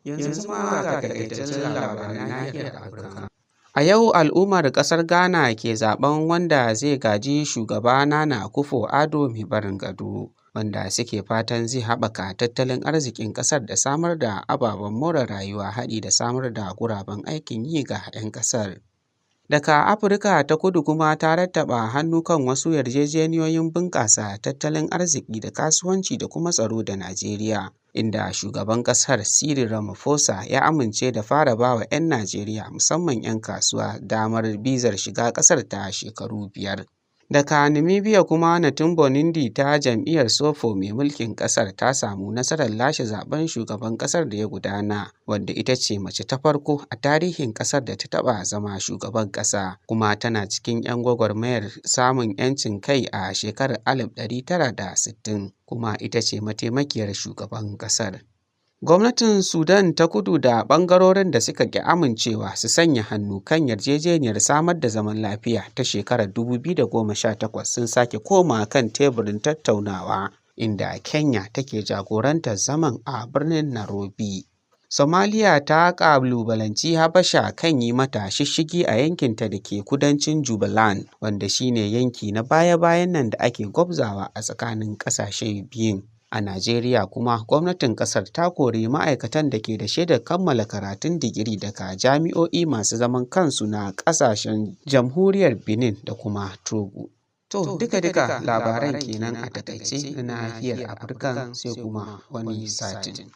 Yanzu kuma ga takaitaccen labaran nahiyar Afirka. A yau al'ummar ƙasar Ghana ke zaɓen wanda zai gaji Shugaba Nana Akufo-Addo mai barin gado, wanda suke fatan zai haɓaka tattalin arzikin ƙasar da samar da ababen more rayuwa haɗi da samar da guraben aikin yi ga 'yan ƙasar. Daga Afirka ta Kudu kuma ta rattaba hannu kan wasu yarjejeniyoyin bunƙasa tattalin arziki da kasuwanci da kuma tsaro da Najeriya, inda shugaban ƙasar Cyril Ramaphosa ya amince da fara bawa 'yan Najeriya, musamman 'yan kasuwa, damar bizar shiga ƙasar ta shekaru 5. Daga Namibia kuma, Netumbo Nandi ta jam'iyyar SWAPO mai mulkin ƙasar ta samu nasarar lashe zaɓen shugaban ƙasar da ya gudana, wadda ita ce mace ta farko a tarihin ƙasar da ta taɓa zama shugaban ƙasa, kuma tana cikin 'yan gwagwarmayar samun 'yancin kai a shekarar 1960, kuma ita ce mataimakiyar shugaban ƙasar. Gwamnatin Sudan ta Kudu da ɓangarorin da suka ƙi amincewa su sanya hannu kan yarjejeniyar samar da zaman lafiya ta shekarar 2018 sun sake komawa kan teburin tattaunawa, inda Kenya take jagorantar zaman a birnin Nairobi. Somalia ta ƙalubalanci Habasha kan yi mata shisshigi a yankinta da ke kudancin Jubaland, wanda shi ne yanki na baya-bayan nan da ake gwabzawa a tsakanin ƙasashen biyun. A Najeriya kuma, gwamnatin ƙasar ta kori ma'aikatan da ke da shaidar kammala karatun digiri daga jami'o'i masu zaman kansu na ƙasashen Jamhuriyar Benin da kuma Togo. To, duka-duka labaran kenan a taƙaice na nahiyar Afirka, sai kuma wani satin.